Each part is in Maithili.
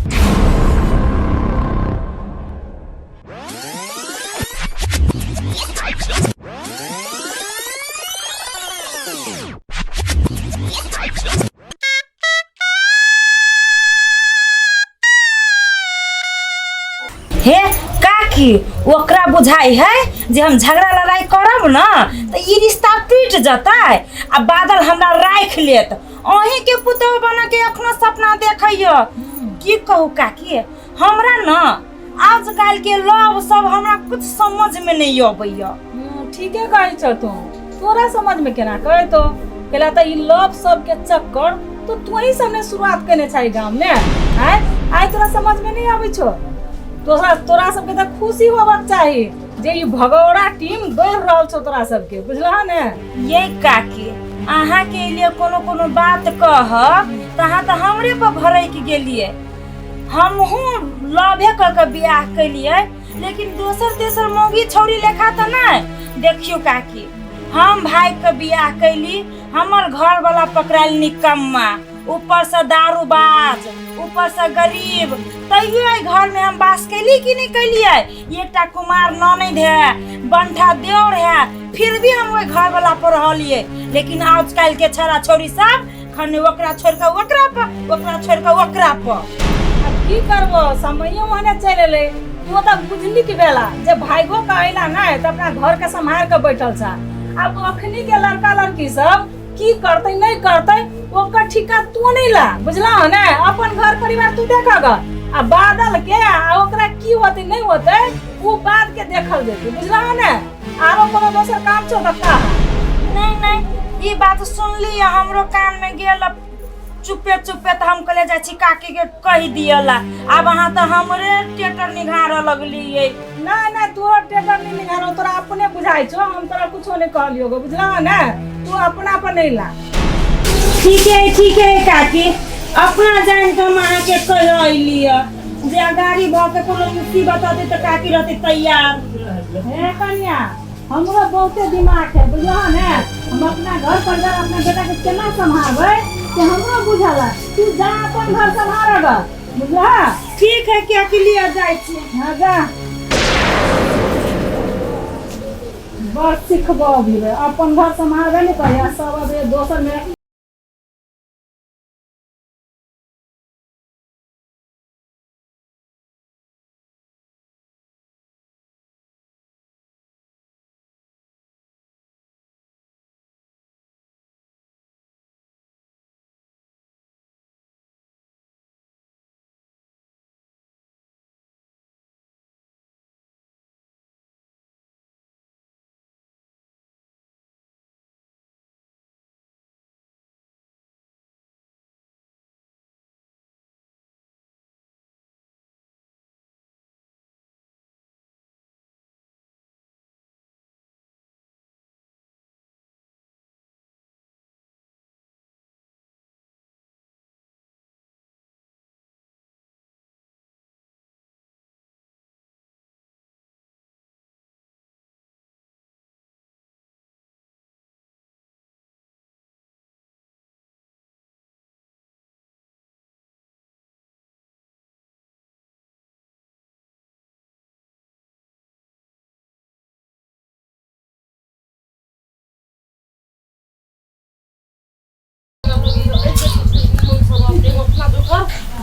हे काकी ओकरा बुझाई है जे हम झगड़ा लड़ाई करब न तऽ ई रिश्ता टूटि जतै आ बादल हमरा राखि लेत। अहीं के पुतोह बना के अखनो सपना देखैया। की कहू काकी, हमरा न आजकल के लव सब हमरा कुछ समझ में नहीं अबैया। ठीके कहै छ तू, तोरा समझ में केना कहतो? कैला तऽ ई लव सब के चक्कर तो तू ही सबने शुरुआत केने छै गांव में। आय आय तोरा समझ में नहीं आबै छो? तोरा तोरा सबके तऽ खुशी होबक चाही जे ई भगौड़ा टीम बढ़ रहल छौ तोरा सबके, बुझलह ने? ये काकी, अहाँ के लिए कोनो कोनो बात कहब तऽ अहाँ तऽ हमरे पर भड़कि गेलियै। हमहूँ लभे कऽ के बियाह केलियै, लेकिन दोसर तेसर मौगी छौड़ी लेखा तऽ नहि। देखियौ काकी, हम भाई के बियाह कैली, हमर घर वाला पकड़ायल निकम्मा, ऊपर से दारूबाज, ऊपर से गरीब, तैयो एहि घर में हम वास कैली कि नहीं कैलियै? एकटा कुमार ननैद है, बंठा देवर है, फिर भी हम ओहि घर वाला पर रहलियै। लेकिन आजकल के छौड़ा छौड़ी सब खने ओकरा छोड़ के ओकरा पर, ओकरा छोड़ के ओकरा पर। अब की करबो, समयो ओहने चलि एलै। तू तऽ बुझली के बेला जे भाइगो के अइला नहि तऽ अपना घर के सम्हार के बैठल छा। आब अखनी के लड़का लड़की सब की करतै नहि करतै ओकर ठीका तू नहि ला, बुझलह ने? अपन घर परिवार तू देखग, आ बादल के आ ओकरा की होतै नहि होतै ओ बाद के देखल जेतै, बुझलह ने? आरो कोनो दोसर काम छौ तऽ कह। नहीं नहीं, ई बात सुनली हमरो कान में गेल चुपे चुपे, तऽ हम कहले जाइ छी काकी के कहि दियला। आब अहाँ तऽ हमरे टेटर निघारऽ लगलियै। नहीं नहीं, तोहर टेटर नहीं निघारो, तोरा अपने बुझाइ छौ, हम तोरा कुछो नहीं कहलियो गो, बुझलह ने? तू अपना पर नहीं ला। ठीक है ठीक है काकी, अपना जान के हम अहाँके कहि अयलियै जे अगाड़ी भऽ के कोनो मुसीबत अतै तऽ काकी रहतै तैयार। हे कन्या, हमरो बहुते दिमाग है, बुझलह ने? हम अपना घर परिवार अपना बेटा के केना सम्हारबै से हमरो बुझल है। तू जा अपन घर सम्हारग, बुझलह? ठीक है काकी, लिअ जाइ छी। हाँ जा, बस सिखबो अभी रे, अपन घर सम्हारबे नहीं करिया सब अभी दोसर में।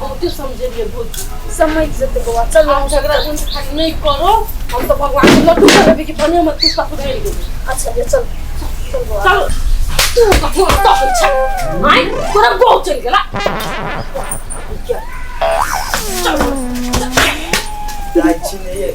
बहुते समझेलिए, बहुत समझ जेतै बौआ। चल, आब झगड़ा खाली नहीं करो, हम तो भगवान के लड्डू चढ़ेबै कि भने हमर पुष्पा सुधरि गेलै। अच्छा ले चल, चल बौआ। चल, तू कखनो तक छै आइ तोरा गौ चलि गेला। चल। जाइ छी ने ये।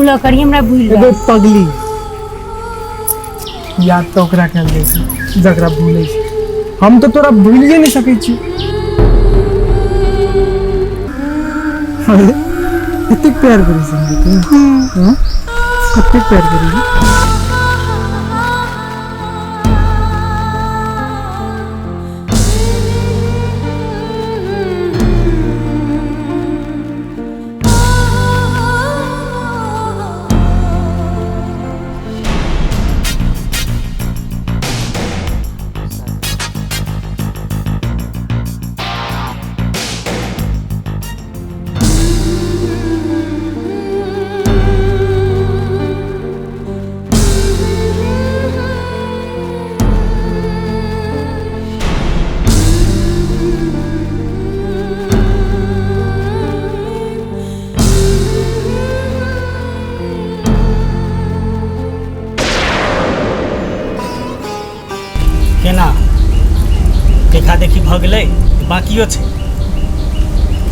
भूल करी हमरा भूल एगो पगली याद तऽ ओकरा कयल जाइ छै जकरा भूलै छै। हम तऽ तोरा भूलिए नहि सकै छी। अरे एतेक प्यार करै छी हमरा तू? हँ? कतेक प्यार करै छी? केना देखा देखी भऽ गेलै बाकियो छै?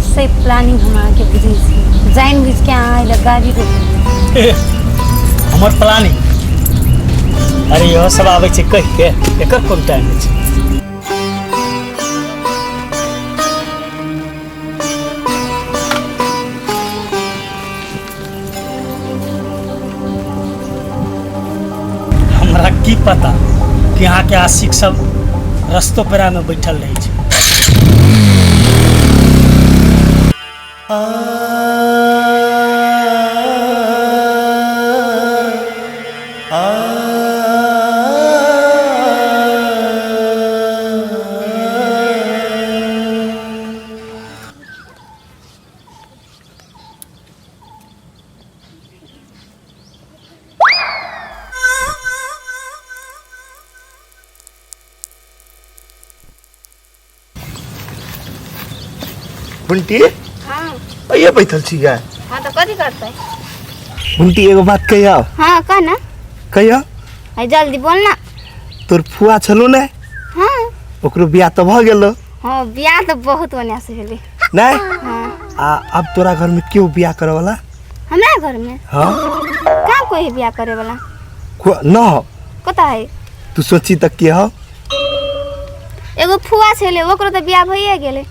से प्लानिंग हम अहाँके बुझै छी, जानि बुझि के अहाँ एहि लए गाड़ी रोकू। हमर प्लानिंग? अरे इहो सब आबै छै कहि के, एकर कोन टाइम छै? हमरा की पता कि अहाँके आशिक सब रस्तो पेरा में बैठल रहै छै। बुंटी। हाँ। अइये बैठल छी गे? हाँ तो कथी करते? बुंटी एगो बात कहियो। हाँ कह ना। कहियो। अरे जल्दी बोल ना। तोर फुआ छलो ने? हाँ। ओकरो बियाह तो भ गेलो? हाँ बियाह तो बहुत बढ़िया से भेलै। नहीं? हाँ। आ अब तोरा घर में क्यों बियाह करे वाला? हमरा घर में? हाँ। कहाँ कोई है बियाह करे वाला? न कता है? तू सोची तक के हो? एगो फुआ छले ओकरो तो बियाह भइए गेलै।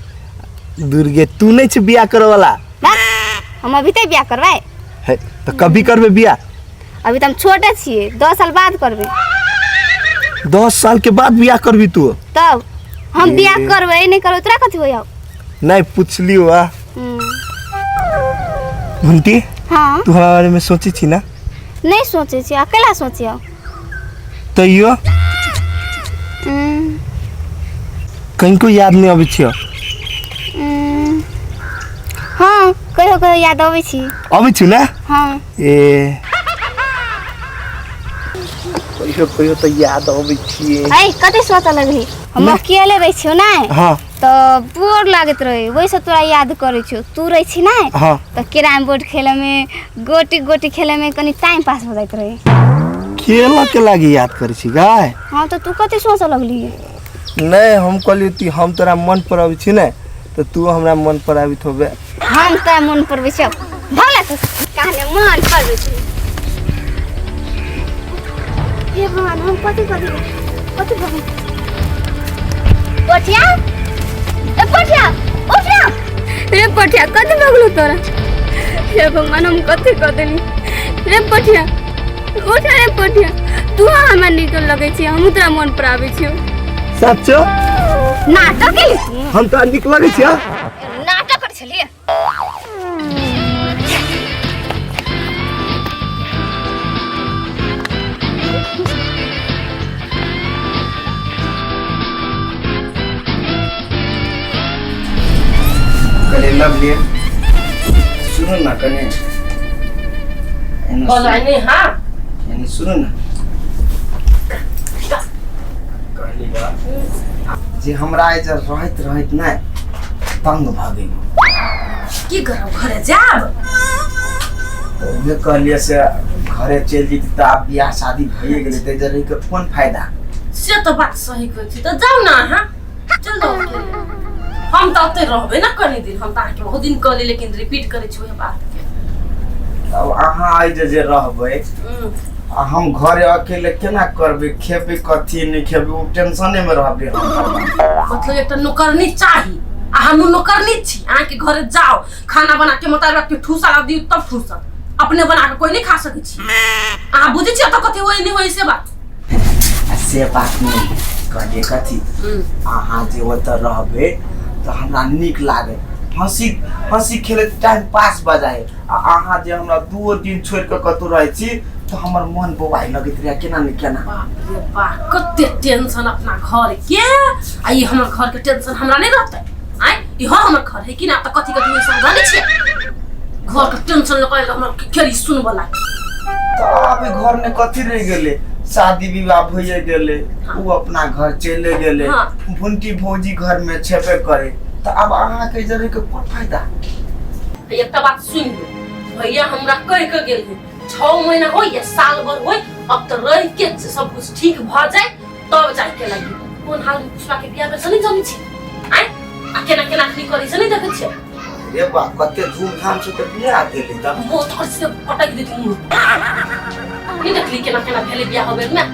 दुर्गे तू नहीं छ बियाह करे वाला? हम अभी तक बियाह करबै। है तो कभी करबे बियाह? अभी तो हम छोटे छिए, 10 साल बाद करबे। 10 साल के बाद बियाह करबी तू? तब हम बियाह करबै नहीं करबै तोरा कथी होय? नहीं पूछली हुआ। घुंटी। हाँ। तू हमारे बारे में सोची छी ना? नहीं सोचे छी, अकेला सोचियो। तैयो कहीं को याद नहीं आबै छियो? हाँ कहियो कहियो याद आबै छी। आबै छी ना? हाँ। ए कहियो कहियो तो याद आबै छी। है कते सोच लगही? हम अकेले रहै छियो ना। हाँ। तो बोर लागत रहे, वैसे तोरा याद करै छियो। तू रहै छी ना? हाँ। तो कैरम बोर्ड खेले में, गोटी गोटी खेले में कनी टाइम पास हो जाइत रहे। खेल के लागी याद करै छी गाय? हाँ तो तू कते सोच लगली? नहीं हम कहलियो ती हम तोरा मन पर आबै छी ने तो तू हमरा मन पर आबित होबे। हम तोरा मन पर आबै छियो। भला तो कहने मन पर आबै छी। हे भगवान हम कथी कथी कथी भगवान। पठिया ए पठिया उठ ना। रे पठिया कथी भगलो तोरा? हे भगवान हम कथी क देली? रे पठिया उठ रे पठिया, तू हमरा नीक लगै छी, हम तोरा मन पर आबै छियो। सच्चो? नाटक केली तू? हम तोरा नीक लगै छियो? नाटक करै छलियै। कने लवली सुनू ना कने बोलाइने। हाँ यानी सुनू ना कहली बा जे हमरा एज रहत रहत ना तंग भ गेल। की करब घरे जाब? उहे कहलिए से घरे चलि जेती त आब बियाह शादी भइए गेलै त एज रहि के कोन फायदा? से तो बात सही कहै छी। त जाउ ना अहाँ, चल जाउ। हम त ओतै रहबै ना कनी दिन। हम त अहाँके बहुत दिन कहली लेकिन रिपीट करै छी उहे बात के। अब अहाँ अहाँ आइ जे जे रहबै आ हम घरे अकेले केना करबै, खेबै कथी नहि खेबै, ओ टेंशने में रहबै हम। मतलब एकटा नौकरनी चाही आ हमहूँ नौकरनी छी। अहाँके घरे जाओ, खाना बना के मोताबिक के ठूसा ला दियौ तब ठूसत, अपने बना के कोई नहीं खा सकै छी। अहाँ बुझै छियै ओतऽ कथी होइ नहि होइ से बात? आ से बात नहि कहलियै कथी, अहाँ जे ओतऽ रहबै तऽ हमरा नीक लागै, हंसी हंसी खेलैत टाइम पास भऽ जाइ। आ अहाँ जे हमरा दूओ दिन छोड़ि कऽ कतहु रहै छी तऽ हमर मन बौआइ लगैत रहै केना ने केना। बाप रे बाप, कते टेंशन अपना घर के, आ ई हमर घर के टेंशन हमरा नहीं रहतै? आँय, इहो हमर घर है कि ना? तऽ कथी कथी होइ जानै छियै? घर के टेंशन लऽ कऽ हमर खेली सुनबऽ लागे। तऽ आब ई घर में कथी रहि गेलै? शादी विवाह भइए गेलै, ओ अपना घर चले गेलै, भुंटी भौजी घर में छेबे करे, तऽ आब अहाँके जरे के कोन फायदा? एकटा बात सुनि लियौ, भैया हमरा कहि के गेल है 6 महीना हो या साल भर हो, अब तऽ रहि के सब कुछ ठीक भऽ जाए तब जाय के लगी। कोन हाल में पुष्पा के बियाह भेल से नहीं जानै छी? आँय, आ केना केना अखनी करै से नहीं देखै छियै? रे बा, कते धूमधाम से तऽ बियाह भेलै तब। वो तो से पटक देती मुंह। नहीं देखली केना केना भेलै बियाह होबे में?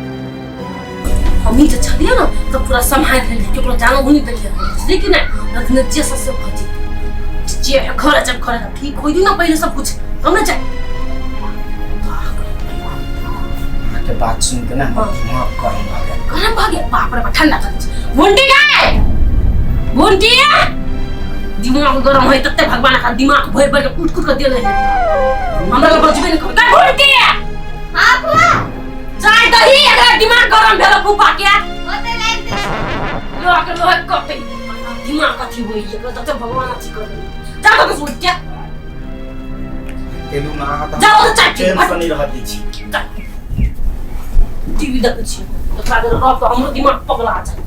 हमही जे छलियै ने तऽ पूरा सम्हारि लेलियै, केकरो जानो नहीं देलियै, बुझली कि नहीं? रखने जे सब से भऽ जेतै जे घर जब घर ठीक होइ दी ना पहिले सब कुछ तब ने जाय। अहाँके बात सुनि के ना हमर दिमाग गरम भऽ गेल। गरम भऽ गेल? बाप रे बाप, ठंडा चलै छै। भुंटी गाय, भुंटी, दिमाग गरम है तते भगवान का दिमाग भरि भरि के कूट कूट के देने है, हमरा लग बचबे नहीं करतै। भुंटी, हां फुआ, चाय दही, एकरा दिमाग गरम भेल फूफा के। ओते लाइब दे। लोहा के लोहा कटै दिमाग कथी होइ एकरा तते भगवान अथी कर देने। जा तो उठ के एलू ना अहाँ तऽ जाओ तऽ चाय पी। टेंशन नहीं रहत दै छी। जा। टीवी देखै छी थोड़ा देर रह तऽ हमरो दिमाग पगला जाय।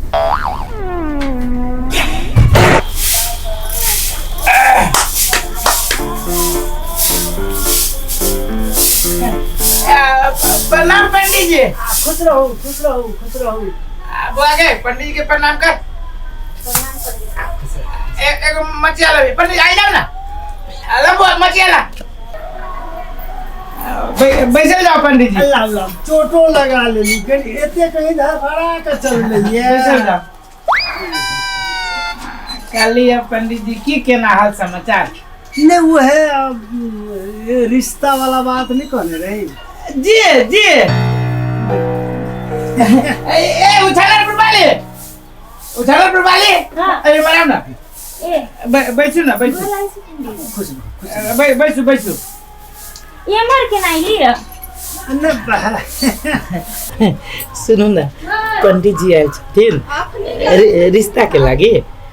प्रणाम पंडित जी। खुश रहू, खुश रहू, खुश रहू। बुआ के पंडित जी के प्रणाम कर। एगो मचिया लेबी पंडित, आई जाओ ना। अरे बुआ मचिया ला, बैसल जाओ पंडित जी। अल्लाह अल्लाह, चोटो लगा लेली कनी, एते कहीं धड़फड़ा के चल रही है। बैसल जाओ। कहली अब पंडित जी की केना हाल समाचार? नहीं वो है अब ये रिश्ता वाला बात नहीं कहने रही। जी जी, ए ए उछालर प्रबाली, उछालर प्रबाली। अरे मराम ना, ए बैसू ना, बैसू। खुश रहो। बैसू बैसू। एम्हर केना एलियै? नहीं सुनू ना, पंडित जी आयल छथिन रिश्ता के लागी।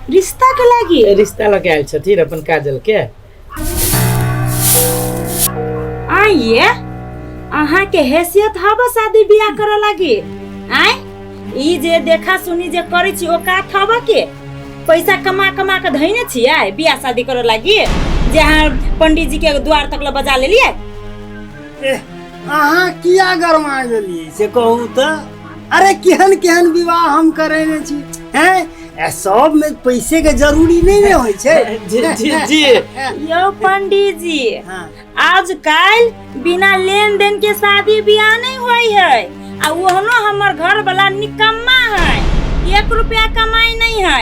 रिश्ता के लागी? रिश्ता लगे आयल छथिन अपन काजल के। आइए, अहाँ के हैसियत हब शादी बियाह करे लागी? आय, ई जे देखा सुनी जे करै छी औकात हब के? पैसा कमा कमा के धैने छियै बियाह शादी करे लागी जे अहाँ पंडित जी के द्वार तक ल बजा लेलियै? अहाँ किया गरमा गेलियै से कहू तऽ? अरे केहन केहन विवाह हम करेने छी हैं, ए सब में पैसे के जरूरी नहीं ने होइ छै। जी जी जी। यौ पंडित जी, हाँ। आजकल बिना लेन देन के शादी बियाह नहीं होई है, आ ओहनो हमर घर वाला निकम्मा है, 1 रुपया कमाई नहीं है।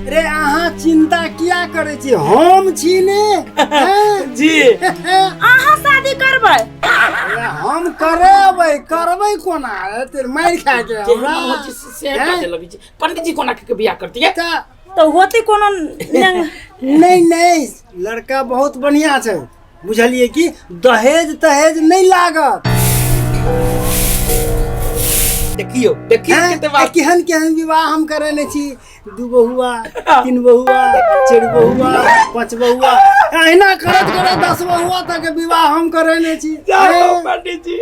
रे अहाँ चिंता किया करै छी, हम छी ने हैं? जी। अहाँ शादी करबै? अरे हम करेबै, करबै कोना? एते मारि खा के हमरा से काजल लगी छै। पंडित जी कोना के बियाह करती है? तऽ तऽ होते कोनो नहीं नहीं, लड़का बहुत बढ़िया छै, बुझलियै कि दहेज तहेज नहीं लागत। देखियो देखियो हैं? कते बात। आ केहन केहन विवाह हम करेने छी, 2 बहुआ, 3 बहुआ, 4 बहुआ, 5 बहुआ, अहिना करत करत 10 बहुआ तक के विवाह हम करेने छी। जाओ हैं? पंडित जी।